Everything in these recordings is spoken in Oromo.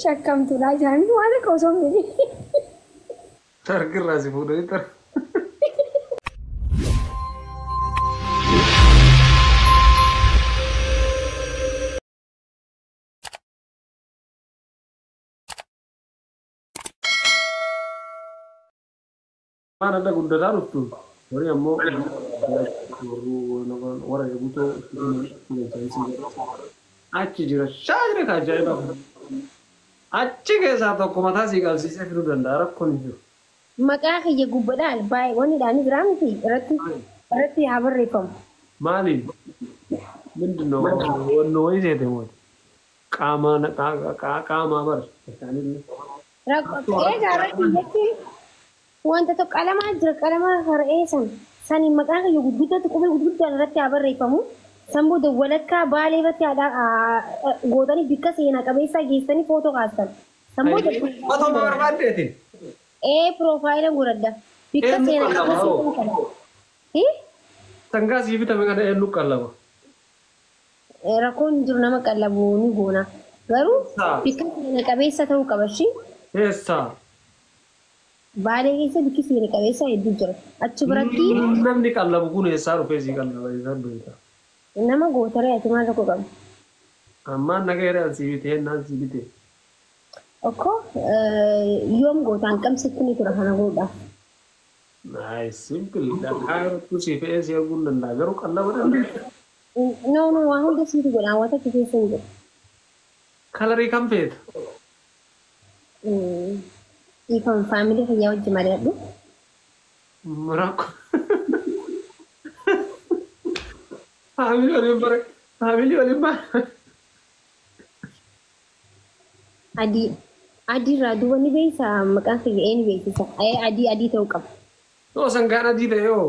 Shakkamtuudha jedhanii waan akka osoo hin beekin. Tarkirraa si fuudhanii tar. Waan adda guddataa dhuftu horii ammoo warra eegutoo achi jira shaajira ka ajaa'iba achi keessaa tokko mataa sii qabsiisee fiduu danda'a rakkoon hin jiru. Maqaa kiyya gubbadhaan baay'ee wanni dhaan jira miti irratti haa barreeffamu. Maali? ምንድን ነው ወኖ ወይ ሴት ሞት ቃማ ቃማ በር Rakkoo eegaa irratti jechuun wanta tokko qalamaa jira qalama har'ee san saniin maqaa kiyya gurguddatti qubee gurguddaan irratti haa barreeffamu. San booda walakkaa baalee irratti gootanii bikka seenaa qabeessaa geessanii footoo kaastan. San booda Otoo barbaaddeetiin. Ee piroofaayila godhadha. Bikka Eenyu seenaa qallaba qabeessaa hoo? kana. Sangaa sii bitame kana eenyu qallaba? Rakkoon hin jiru nama qallabu ni goona. Garuu Eessaa? bikka seena qabeessa ta'uu qaba ishii. Eessaa? Baalee keessa bikki seena qabeessa hedduu jira. Achi biratti Namni qallabu kun eessaa dhufee sii qallaba eessaan beekta? Nama gootaree ati maal rakkoo qabda? Ammaan naga yeree an sii bitee naan sii bitee. Okkoo yoom gootaan qabsitti ni tura kana godhuudhaaf. Nice simple. Dhagaa irrattuu sii fe'ee si arguu hin danda'a garuu qallaba dandeessa. No no waa hunda siitu godhaan waan takka keessa hin jiru. Kalarii kam feeta? Dhiifama faamilii kiyyaa wajji mari'adhu. Rakkoo. Faamilii waliin bara faamilii waliin bara. Adii adii irraa duuba ni beeysa maqaan kiyya ee ni beeksisa. Adii adii ta'uu qaba. Yoo sangaan adii ta'e yoo.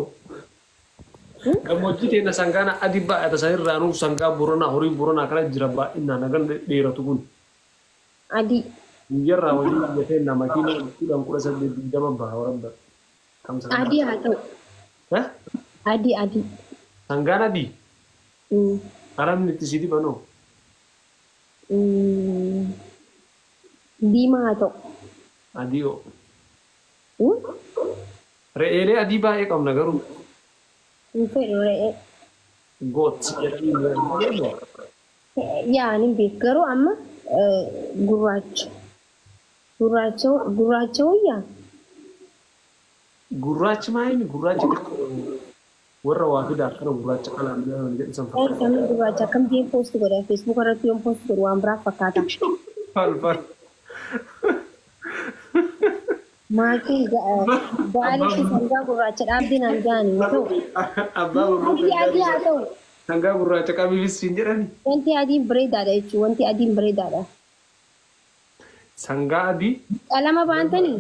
Gammoojjii teenya sangaan adii baay'ata sanirraa nuuf sangaa Boranaa horii Boranaa kana jira baay'inaan hagan dheeratu kun. Adii. Guyyarraa hojii biyya teenya makiina 10 18 20 baha warabba. Kam sangaa? Adii haa ta'u. Eh? Adii adii. Sangaan adii? Qalamni itti si dibanoo? Diimaa haa ta'u. Adii hoo? Re'eelee adii baay'ee qabna garuu. Hin fedhu re'ee. Goat jedhanii. Yaa ni beeku garuu amma gurraacha. Gurraacha gurraacha wayyaa? Gurraachi maayini? Gurraachi warra waa fida akkana gurraacha qalaan jedhu san fakkaata. Namni gurraacha akkam jeen post godha Facebook irratti yoon post godhu waan biraa fakkaata. Fal fal. Maatiin baaleetti sangaa gurraacha dhaabbii naan jaani haa ta'u. Abbaa Adii adii haa ta'u. Sangaa gurraacha qabiifis siin jedhani. Wanti adiin bareedaadha jechuudha. Wanti adiin bareedaadha. Sangaa adii. Qalama baantanii?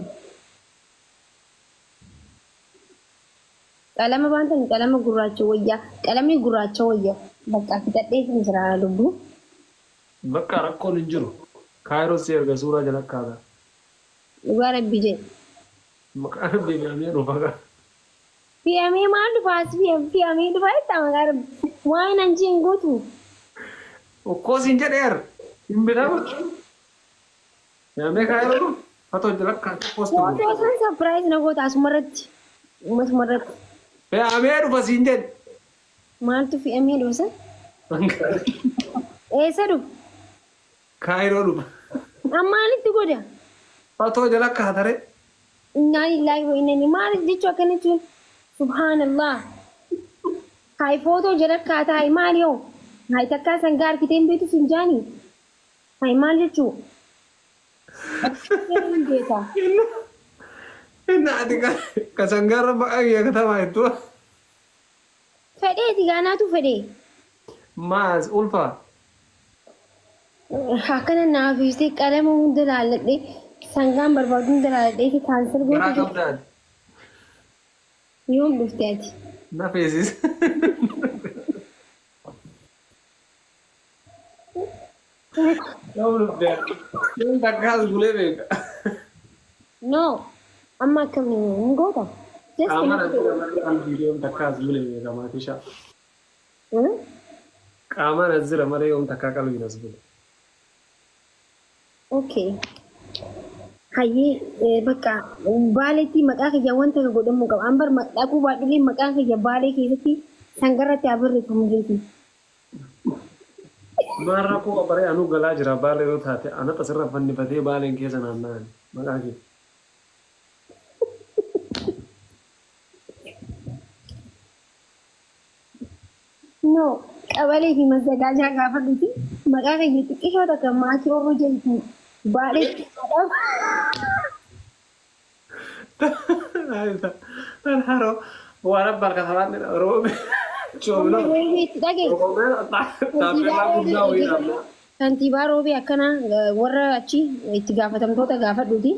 Qalama baantanii qalama gurraacha wayyaa. Qalamni gurraacha wayyaa. Bakka fixadhee hin jira lubbuu. Bakka rakkoon hin jiru. Kaayiroo si erga suuraa jala kaata. Dhugaa rabbi jedhe. Maqaan rabbii fe'amee dhufa kaa. Fe'amee maal dhufaas fe'amee dhufaa jettaa maqaa rabbi. Waan an jeen gootu. Okkoo siin jedheer. Hin bitamu. Fe'amee kaayiroo dhufa. Fatoo jala kaata post Footoo godhu. san surprise na goota asumarratti. Asumarratti. Fe'amee dhufa siin jedhe. Maaltu fe'amee dhufa san? Eessa dhufa? Kaayiroo dhufa. Ammaalitti godha? Fatoo jala kaatare. Innaa lillahi wa inna ilaihi maal jechuu akkana jechuun subhaanallah. Hayi footoo jala kaataa hayi maal yoo? Hayi takkaa sangaa harkitee hin beektu sin jaanii? Hayi maal jechuu? Hin beekaa. Inni ati ka sangaarra maqaa kiyya katamaa jettu. Fedheeti gaanaatu fedhee. Maas ulfa. Akkana naaf ibsitee qalama hunda laalladhee sangaan barbaadu hunda laalladhee fi cancel Garaa gootu qabdaati. Yoom dhufte ati? Na feesis. Yoom dhufte ati? Yoom takkaas bulee beeka. No. Amma akkam hin goota? Just Qaamaan as jira malee qalbii yoom takkaas bulee beeka maatishaa. Qaamaan as jira malee yoom takkaa qalbiin as bule. Okay. Hayyee bakka Baaleetti maqaa kiyya wanta godhamuu qaba. An bar dhaquu baadhulee maqaan kiyya Baalee keessatti sangarratti haa barreeffamu jeeti. Maal rakkoo qabaree anuu galaa jira Baalee yoo taate anata sirra fannifatee Baaleen keessa naanna'an maqaa kee. No, qabalee fi mazzagaajaa gaafadhuuti maqaa kiyya xiqqishoo takka maakii orru jedhu Baaleetti godhama. Haroo waan abbaa katamaan roobe coomna. Itti dhagaye. Taappellaa guddaa wayii dhaabna. Kantiibaa Roobee akkana warra achi itti gaafatamtoota gaafadhuuti.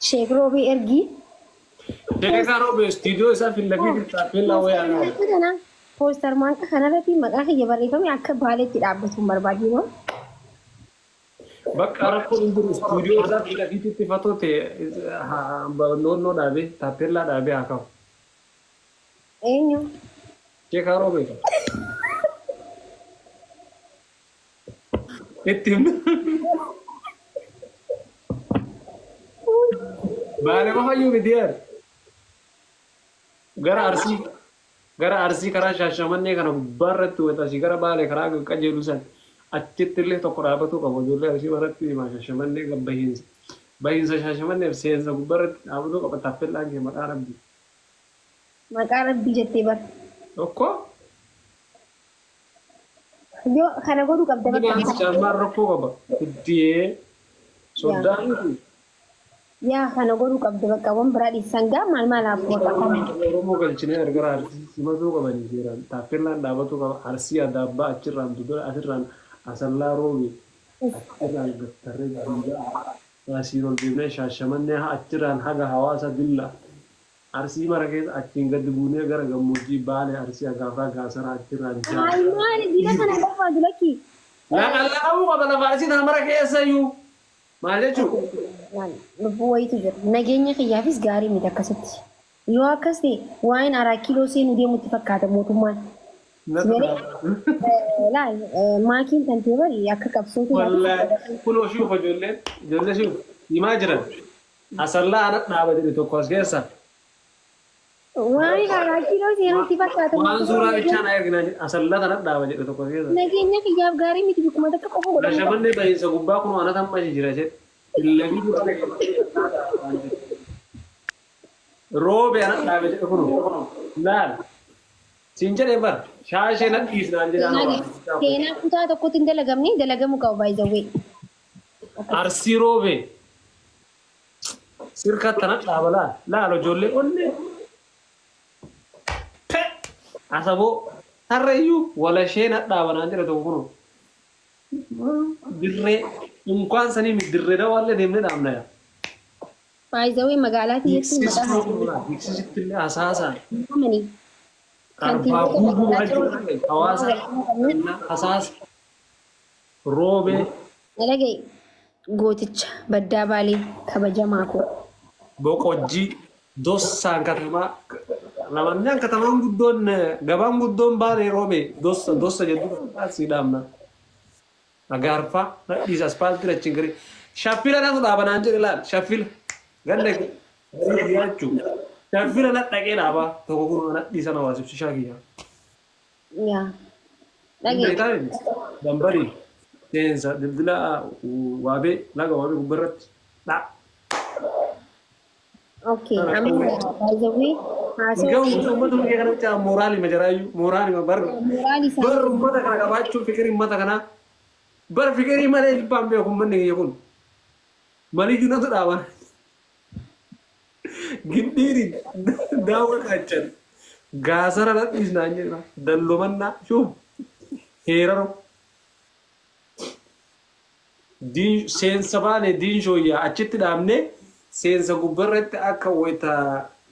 Sheek Roobee ergii. Sheekaa Roobee istiidiyoo isaa fillafiitti taappellaa wayii aanaa. Poostar maanka kanarratti maqaa kiyya barreeffame akka Baaleetti dhaabbatu hin barbaadu. Bakka rakkoon hin jiru istuudiyoo isaa fillafiitti fatoo ta'e noonnoo dhaabee taappellaa dhaabee haa ka'u. Eenyu? Sheekaa Roobee. Itti himna. Baalee qofa iyyuu miti yaad. Gara Arsii karaa Shaashamannee kana gubbaarratti wayita gara Baalee karaa qajeelu san achitti illee tokko dhaabatuu qabu. Ijoollee Arsii maratti himaa Shaashamannee bahiinsa. Bahiinsa Shaashamanneef seensa gubbaarratti dhaabatuu qaba taappellaan kee maqaa Rabbii. Maqaa Rabbii jettee bar. Tokko. Yoo kana godhuu qabda bakka. Caammaan rakkoo qaba. Iddiyee soddaan miti. Yaa kana godhuu qabda bakka waan biraa dhiisan gaa maal maal hafu bakka. Oromoo galchinee gara Arsii simatuu qabanii seeraan taappellaan dhaabatuu qaba. Arsii Adaabbaa achirraan Dudula asirraan Asallaa Roobi achirraan Gattarree Duudaa asiin ol deemnee Shaashamannee achirraan haga hawaasa Dilla Arsii mara keessa achiin gadi buunee gara gammoojjii Baalee Arsii Agaafaa Gaasaraa achirraan jaa. Maal maali diina kana barbaadu lakki. Laqallaqamuu qaba lafa Arsii tana mara keessa iyyuu. Maal jechuun? Lubbuu wayiitu jira. Nageenya kiyyaafis gaarii miti akkasitti. Yoo akkas ta'e waa'een araa kiiloo seenuu deemutti fakkaata mootummaan. Laal maakiin kan ta'e bari akka qabsootu. Wallaahi kunoo shuuf ijoollee shuuf himaa jiran. Asallaa ana dhaaba jedhe tokko as keessa. Waa'een araa kiiloo seenuutti fakkaata. Waan suuraa bichaan arginaa Asallaa tana dhaaba jedhe tokko as keessa. Nageenya kiyyaaf gaarii miti bikkuma takka qofa godhamu. Shaashamannee bahiinsa gubbaa kunoo ana tamma jira jedhe. Illabii roobe ana dhaabe jedhe kunoo. Laal. Siin jedhee bar shaashee na dhiisnaan jedhe. Seenaa kutaa tokkotti hin dalagamne dalagamuu qaba baay'izawwee. Arsii roobe. Sirka tana dhaaba laal. Laal ijoollee onnee. Asaboo harreeyyuu walashee na dhaaba naan jedhe tokko kunoo. Dirree unkaan sanii dirree dawaallee deemnee dhaabna yaa. Baay'izawwee magaalaa jechuun maqaa Beeksisitti illee hasaasaan. haamanii. Arbaa guubuu hawaasa hasaasa roobee. Dalagee gooticha baddaa Baalee kabajamaa koo. Boqojjii dossaan katamaa lamannaan katamaan guddoon gabaan guddoon Baalee roobee dossa dossa jedhu asii dhaabna. Agaarfaa nadhiisa aspaaltii achiin gari shaffila natu dhaabanaan jedhe laal shaffila ganda jechuu shaffila nadhaqee dhaabaa tokko kun nadhiisa na waasibsishaa kiyyaa. Yaa. Dhagee. Dambarii seensa dildila waabee laga waabee gubbarratti dha. Okay. Amma baay'izawwee haasawaa. Garuu uummata biyya kana bicha mooraalii majaraayyuu mooraalii bar Mooraalii isaa. bar uummata kana qabaachuu fikirii uummata kanaa bar fikirii malee jibbaan beeku uummanni kiyya kun maliyyuu natu dhaaban gindhiiri daawwa qaachan gaasara nadhiisnaan jedha dallomannaa shuuf heeraro seensa baane diinshooyyaa achitti dhaabnee seensa gubbarratti akka wayita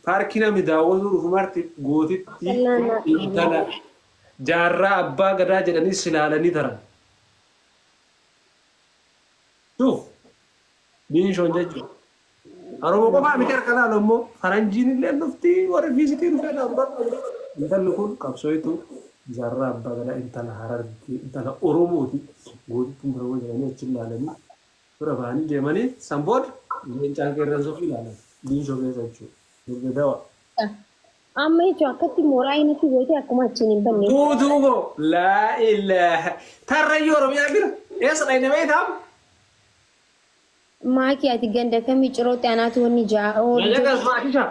paarkii namni daawwatu dhufu marti gootitti intala jaarraa abbaa gadaa jedhanii silaalanii taran. Shuuf diinshoon jechuudha. Oromoo qofaa miti harka laalu immoo faranjiin illee dhufti warri fiisitii dhufee dhaabbatu. Intalli kun qabsooyitu jaarraa abbaa gadaa intala Harargee intala Oromooti. Gootittiin Oromoo jedhanii achi ilaalanii Bira bahanii deemanii san booda leencaan qeerransa ofii ilaalan. Diinshoo keessa jechuudha. Dirree Dawa. Amma jechuun akkatti mooraa inni gootee akkuma achiin hin banne. Guutuu koo laa ilaaha. Tarrayyuu Oromiyaa bira eessa dhayne beektaa? Maakii ati ganda kamii cirootti anaatu wanni ja'a. Najagas maakisha.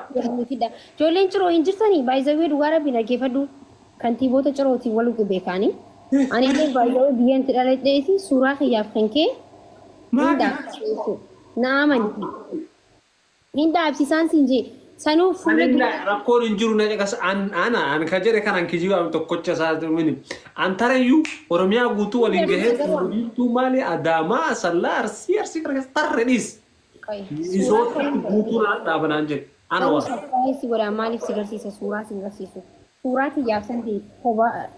Ijoolleen ciroo hin jirtanii baay'izawwee dhugaa rabbiin dhaggeeffadhu. Kantiibota cirootiin wal beekaanii. Ani illee baay'izawwee biyyaan itti dhaladheeti suuraa kiyyaaf kan kee hin dhaabsisu. Na amani. Hin dhaabsisaan siin jee sanuu fuula dura. Rakkoon hin jiru na caqas ana an ka jedhe kanan kijibaa tokkocha isaa mini. An tarayyuu Oromiyaa guutuu waliin gahee guutuu maali Adaamaa Asallaa Arsii Arsii kana keessa tarre dhiis. Misoota guutuu naan dhaabanaan jedhe. Ana Garuu waa. surprise godhaa maaliif si garsiisa suuraa si garsiisu. Suuraa kiyyaaf san ta'e kophaa.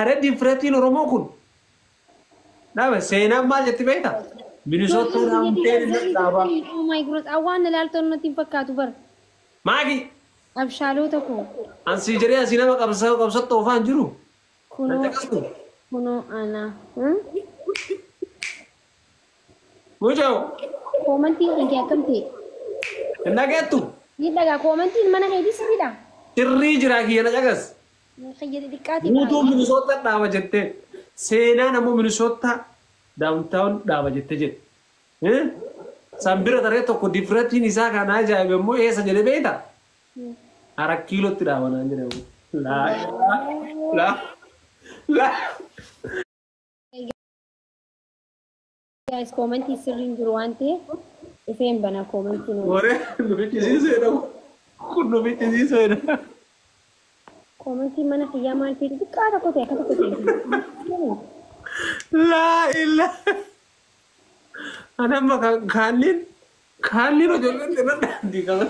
Are differentiin Oromoo kun. Dhaaba seenaan maal jetti beektaa? Minisoota raamteen inni dhaabaa. Oh my God, awwaan ilaaltoon natti hin fakkaatu bara. Maaki Abshaalota koo. an sii jedhee asii nama qabsoo qabsootti oofaa hin jiru. Kunoo Na caqastu. kunoo ana. Mucoo Koomantiin kan kee akkam ta'e? hin dhageettu. Ni dhagaa koomantiin mana keetii sirriidha. Sirrii jiraa kiyya na caqas. Kiyya xixiqqaati. Guutuu Minisoota dhaaba jettee seenaan ammoo Minisoota downtown dhaaba jettee jedhe. San bira taree tokko differentiin isaa kan ajaa'ibe immoo eessa jedhee beektaa? Arat kiilootti dhaaba naan jedhamu. Laa laa laa. Guys, koomantii sirriin jiru waan ta'eef dhufeen bana koomantiin. Waree nu ficcisiiseedha. Kun nu ficcisiiseedha. Koomantiin mana kiyyaa maal ta'e xixiqqaa tokko ta'e akka tokko ta'e. Laa ilaa. Ani amma kaanniin kaanniin ijoolleen xinna daandii qaban.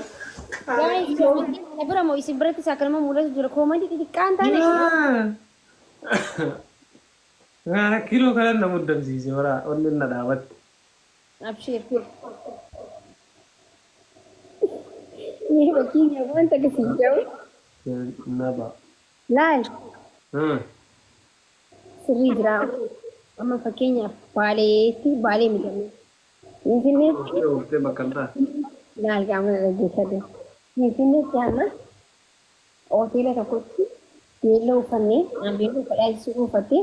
Guys, koomantiin kana bira moo isin biratti isaa kanuma mul'atu jira koomantii xixiqqaa hin taane. Arat kiiloo kanan na muddamsiise bara onni na dhaabatte. Abshir. Mee fakkeenya wanta akkasii jedhu. Naba. Laal sirrii jira. Amma fakkeenyaaf Baaleetti Baalee midhamne. Finfinneetti Ooftee bakka hin taane. laal qaama dhaggeeffate. Finfinneetti amma hoteela tokkotti beelloo uffannee an beelloo uffadhaa jisuu uffattee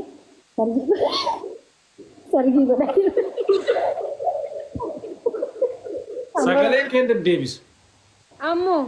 sargii sargii godhaa jiru. Sagaleen kee deddeebisu. Ammoo